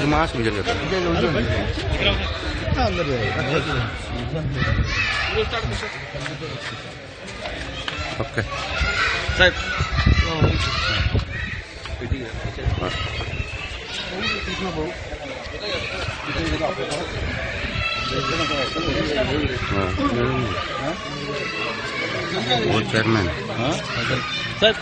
Mask okay साहेब. वो chairman साहेब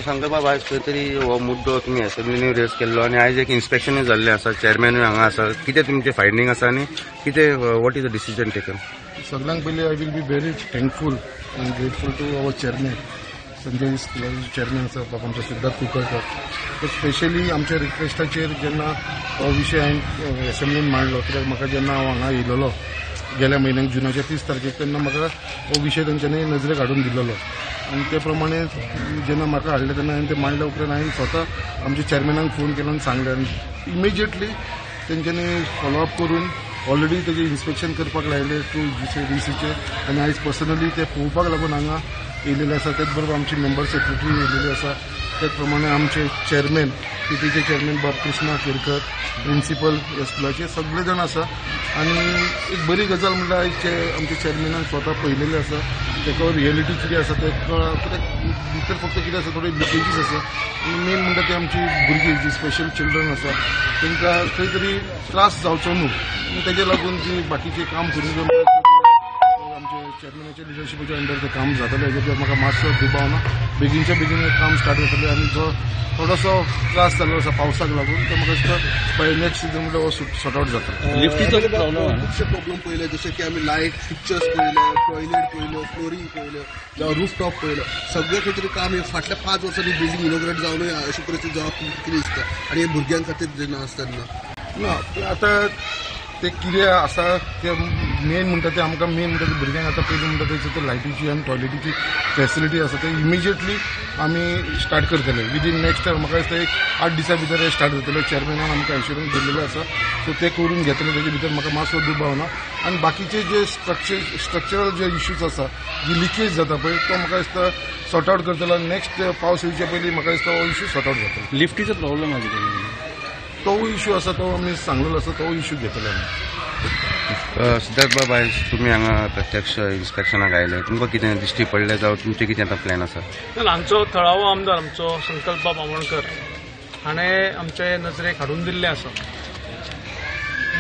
शंकर बाब, आयज खंय तरी हो मुद्दो तुमी असेंब्लीनी रेज केल्लो आनी आयज एक इन्स्पेक्शनूय जाल्लें आसा, चेअरमॅनूय हांगा आसा. कितें तुमचें फायंडींग आसा आनी कितें what is the decision taken? सगळ्यांत पयलीं I will be very thankful and grateful to our chairman Sanjay स्कुलाचे चेअरमॅन आसा बाब आमचे सिद्धार्थ कुंकळकर. तर स्पेशली आमच्या रिक्वेस्टाचेर जेन्ना हो विशय हांवें एसेंब्लीन मांडलो, कित्याक म्हाका जेन्ना हांव हांगा येयलेलो गेल्या म्हयन्याक जुनाच्या 30 तारखेक, तेन्ना म्हाका हो विशय तेंच्यांनी नजरेक हाडून दिलेलो आनी ते प्रमाणे जेन्ना म्हाका हाडलें तेन्ना हांवें ते मांडल्या उपरांत हांवें स्वता आमच्या चेअरमॅनाक फोन केलो आनी सांगलें आनी इमिजिएटली तेंच्यांनी फॉलोअप करून ऑलरेडी तेजें इन्स्पेक्शन करपाक लायलें थ्रू डीसीचे आनी आयज पर्सनली ते पळोवपाक लागून हांगा येयलेले आसा. तेच बरोबर आमची मेंबर सेक्रेटरी येयलेली आसा, त्याच प्रमाणे आमचे चेअरमॅन पीटीचे चेअरमॅन बाब कृष्णा केरकर, प्रिंसिपल ह्या स्कुलाचे सगळे जाण आसा. आनी एक बरी गजाल म्हणल्यार आयज आमच्या चेअरमॅनान स्वता पळयलेलें आसा, तेका रियलिटी कितें आसा ते कळ्ळां. कित्याक भितर फक्त कितें आसा थोडे लिकेजीस आसा आनी मेन म्हणटा ते आमची भुरगीं जी स्पेशल चिल्ड्रन आसा तांकां खंय तरी त्रास जावचो न्हू, तेजे लागून जी बाकीचें काम करूंक जाय आमच्या चेअरमॅनाच्या लिडरशिपाच्या अंडर तें काम जातलें. हेजेर म्हाका मातसो दुबाव ना, बेगीनच्या बेगीन काम स्टार्ट जातलें. आनी जो थोडोसो त्रास जाल्लो आसा पावसाक लागून तो म्हाका दिसता बाय नेक्स्ट सिजन म्हणल्यार हो सॉर्ट आवट जातलो. लिफ्टीचो प्रॉब्लेम, खुबशे प्रॉब्लेम पळयले, जशे की आमी लायट फिक्चर्स पळयले, टॉयलेट पळयल्यो, फ्लोरींग पळयल्यो, जावं रूफटॉप पळयलो, सगळें खंय तरी काम हे फाटल्या 5 वर्सांनी बिल्डींग इनोग्रेट जावनूय अशी परिस्थिती जावप कितें दिसता आनी हे भुरग्यां खातीर जेन्ना आसता तेन्ना ना आतां ते कितें आसा ते मेन म्हणटा ते आमकां मेन म्हणटा ते भुरग्यांक आतां पयलीं म्हणटा ते लायटीची आनी टॉयलेटीची फेसिलिटी आसा ते इमिजिएटली आमी स्टार्ट करतले विदीन नेक्स्ट. म्हाका दिसता एक 8 दिसां भितर स्टार्ट जातले. चेअरमॅनान आमकां एश्युरन्स दिल्लेलो आसा, सो ते करून घेतले तेजे भितर म्हाका मातसो दुबाव ना. आनी बाकीचे जे स्ट्रक्चरल जे इश्यूज आसा, जी लिकेज जाता पळय, तो म्हाका दिसता सॉर्ट आवट करतलो. आनी नेक्स्ट पावस येवचे पयलीं म्हाका दिसता हो इश्यू सॉर्ट आवट जातलो. लिफ्टीचो प्रॉब्लेम आसा, तोवूय इश्यू आसा, तो आमी सांगलेलो आसा, तोवूय इश्यू घेतले आमी. सिद्धार्थ बाब, आयज तुमी हांगा प्रत्यक्ष इन्स्पेक्शनाक आयले, तुमकां कितें दिश्टी पडलें जावं तुमचें कितें आतां प्लॅन आसा? हांगचो थळावो आमदार आमचो संकल्प बाब आमोणकर हाणें आमचे नजरेक हाडून दिल्लें आसा.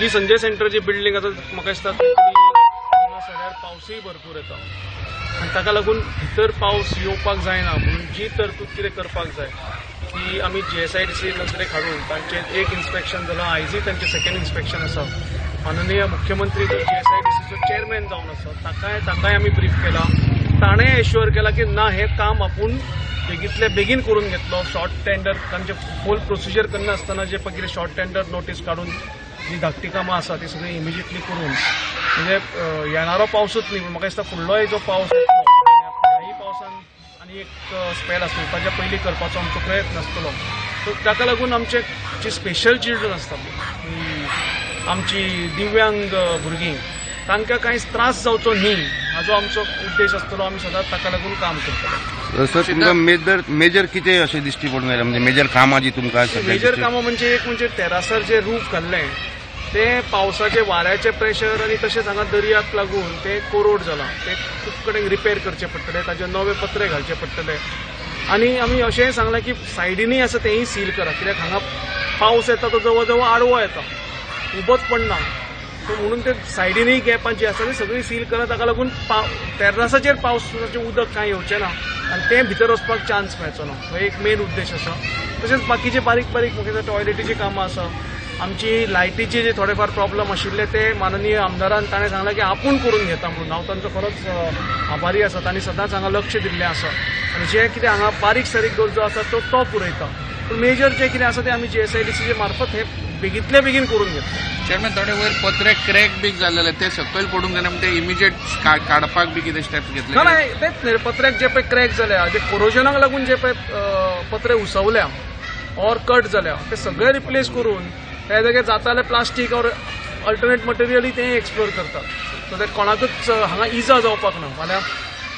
जी संजय सेंटरची बिल्डींग आसा म्हाका दिसता हांगा सगळ्यार पावसूय भरपूर येता आनी ताका लागून भितर पावस येवपाक जायना म्हणून जी तरतूद कितें करपाक जाय की आमी GSIDC नजरेक हाडून तांचें एक इन्स्पेक्शन जालां, आयजूय तांचें सेकंड इन्स्पेक्शन आसा. माननीय मुख्यमंत्री जो GSIDCचो चेअरमॅन जावन आसा ताकाय आमी ब्रीफ केला. ताणें एश्युअर केला की ना, हें काम आपूण बेगींतले बेगीन करून घेतलो. शॉर्ट टेंडर तांचे फूल प्रोसिजर करनासतना जे पळय कितें शॉर्ट टेंडर नोटीस काडून जी धाकटी कामां आसा ती सगळीं इमिजिएटली करून, म्हणजे येणारो पावसूच न्ही पूण म्हाका दिसता फुडलोय जो पावस येतलो ह्याय पावसान आनी एक स्पेल आसतलो ताच्या पयलीं करपाचो आमचो प्रयत्न आसतलो. सो ताका लागून आमचे जी स्पेशल चिल्ड्रन आसता, आमची दिव्यांग भुरगीं, तांकां कांयच त्रास जावचो न्ही हाजो आमचो उद्देश आसतलो. आमी सदांच ताका लागून काम करतले. सर, तुमकां मेजर कितें अशें दिश्टी पडून आयलें, म्हणजे मेजर कामां जी तुमकां? मेजर कामां म्हणजे एक म्हणजे तेरासर जे रूफ घाल्लें तें पावसाचें वाऱ्याचें प्रेशर आनी तशेंच हांगा दर्याक लागून तें कोरोड जालां, तें खूब कडेन रिपेर करचें पडटलें, ताजे नवे पत्रे घालचे पडटले. आनी आमी अशेंय सांगलां की सायडीनूय आसा तेंय सील करा, कित्याक हांगा पावस येता तो जवळ जवळ आडवो येता, उबोच पडना, सो म्हणून ते सायडीनूय गॅपां जी आसा ती सगळी सील करा. ताका लागून तेर्रासाचेर पावसाचें उदक कांय येवचें ना आनी तें भितर वचपाक चान्स मेळचो ना, हो एक मेन उद्देश आसा. तशेंच बाकीचे बारीक बारीक म्हाका टॉयलेटीचीं कामां आसा, आमची लायटीचे जे थोडेफार प्रॉब्लम आशिल्ले ते माननीय आमदारान ताणें सांगलां की आपूण करून घेता म्हणून. हांव तांचो खरोच आभारी आसा, तांणी सदांच हांगा लक्ष दिल्लें आसा आनी जें कितें हांगा बारीक सारीक गरजो आसा तो पुरयता. पूण मेजर जें कितें आसा तें आमी GSIDCचे मार्फत हें बेगींतले बेगीन करून घेतले. चेअरमॅन, थोडे वयर पत्रे क्रॅक बी जाल्ले ते सकयल पडूंक जायना ते इमिजिएट काडपाक बी कितें स्टेप्स घेतले? ना, तेच न्ही, पत्र्याक जे पळय क्रॅक जाल्या, जे कोरोजनाक लागून जे पळय पत्रे उसवल्या ऑर कट जाल्या ते सगळे रिप्लेस करून त्या जाग्यार जाता जाल्यार प्लास्टीक ऑर अल्टरनेट मटेरियलय ते एक्सप्लोर करतात, सो that कोणाकूच हांगा इजा जावपाक ना. फाल्यां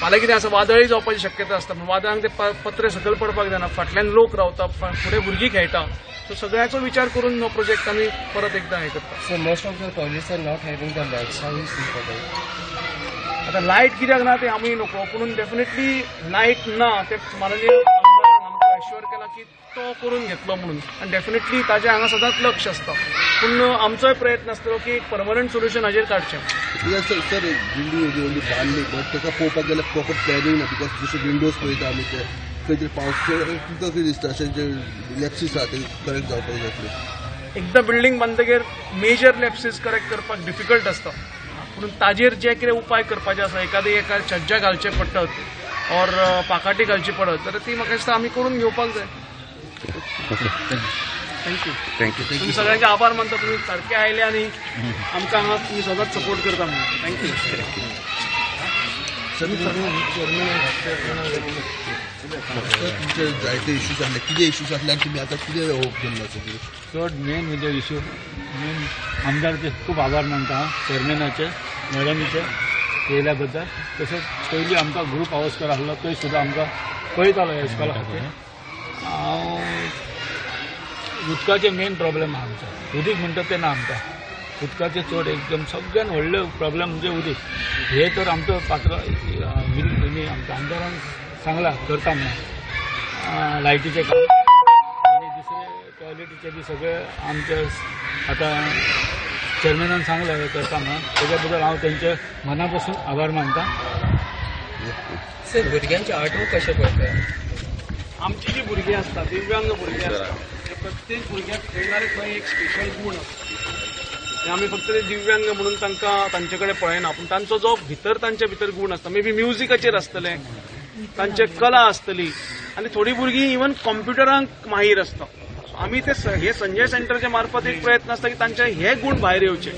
फाल्यां कितें आसा, वादळय जावपाची शक्यता आसता, पूण वादळांक ते पत्रे सकयल पडपाक जायना, फाटल्यान लोक रावता, फुडें भुरगीं खेळटा, सो सगळ्याचो विचार करून हो प्रोजेक्ट आमी परत एकदां हें करता. So most of the toilets are not having the lights. How is important? आतां लायट कित्याक ना ते आमी नको, पूण डेफिनेटली लायट ना ते माननीय आमदारान आमकां एश्योर केला की तो करून घेतलो म्हणून, आनी डेफिनेटली ताजें हांगा सदांच लक्ष आसता, पूण आमचोय प्रयत्न आसतलो की एक परमनंट सोल्युशन हाजेर काडचें. कित्याक सर, बिल्डींग येदी व्हडली बांदली बट ताका पळोवपाक गेल्यार प्रॉपर प्लॅनिंग ना, because जशे विंडोज पळयता आमी ते खंय तरी पावस तुमकां कितें दिसता अशें जे लॅप्सीस आहा ते करेक्ट जावपाक जाय आसले? एकदां बिल्डींग बांदतकीर मेजर लॅप्सीस करेक्ट करपाक डिफिकल्ट आसता, पूण ताजेर जे कितें उपाय करपाचे आसा, एखादी एका छज्जा घालचे पडटत ऑर पाकाटी घालची पडत जाल्यार ती म्हाका दिसता आमी करून घेवपाक जाय. Thank you. Thank you. तुमी सगळ्यांचे आभार मानता, तुमी सारके आयले आनी आमकां हांगा तुमी सदांच सपोर्ट करता म्हणून. Thank you. Sir, तुमचे जायते इश्यूज आसले, कितें इश्यूज आसले आनी तुमी आतां कितें होप केल्लो आसा? चड मेन म्हणजे इश्यू मेन आमदारचे खूब आभार मानता हांव, चेअरमॅनाचे, मॅडमीचे येयल्या बद्दल. तशेंच पयलीं आमकां ग्रूप हावस्कर आसलो थंय सुद्दां आमकां पळयतालो ह्या इस्कॉला खातीर. हांव उदकाचें मेन प्रॉब्लेम आहा आमचो, उदीक म्हणटा तें ना आमकां, उदकाचें चड एकदम सगळ्यान व्हडलें प्रॉब्लेम म्हणजे उदीक. हे तर आमचो पात्र आमच्या आमदारान सांगलां करता म्हणून लायटीचें काम आनी दुसरें टॉयलेटीचें बी सगळें आमच्या आतां चेअरमॅनान सांगलां हें करता म्हणून, तेज्या बद्दल हांव तेंचे मना पासून आभार मानता. सर, भुरग्यांचे आर्टवर्क कशें पळयता? आमची जी भुरगीं आसता, दिव्यांग भुरगीं आसता, ते प्रत्येक भुरग्याक खंय ना खंय एक स्पेशल गूण आसता. आमी फक्त ते दिव्यांग म्हणून तांकां तांचे कडेन पळयना, पूण तांचो जो भितर तांचे भितर गूण आसता, मे बी म्युजिकाचेर आसतलें, तांचे कला आसतली, आनी थोडीं भुरगीं इवन कॉम्प्युटरांक माहीर आसता. आमी ते हे संजय सेंटरच्या मार्फत एक प्रयत्न आसता की तांचे हे गूण भायर येवचे,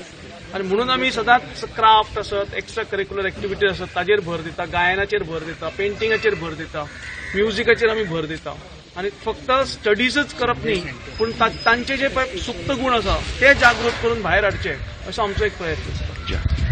आनी म्हणून आमी सदांच क्राफ्ट आसत, एक्स्ट्रा करिक्युलर एक्टिविटीज आसत ताजेर भर दिता, गायनाचेर भर दिता, पेंटिंगाचेर भर दिता, म्युजिकाचेर आमी भर दिता, आनी फक्त स्टडीजच करप न्ही, पूण तांचे जे पळय सुप्त गूण आसा ते जागृत करून भायर हाडचे असो आमचो एक प्रयत्न आसता.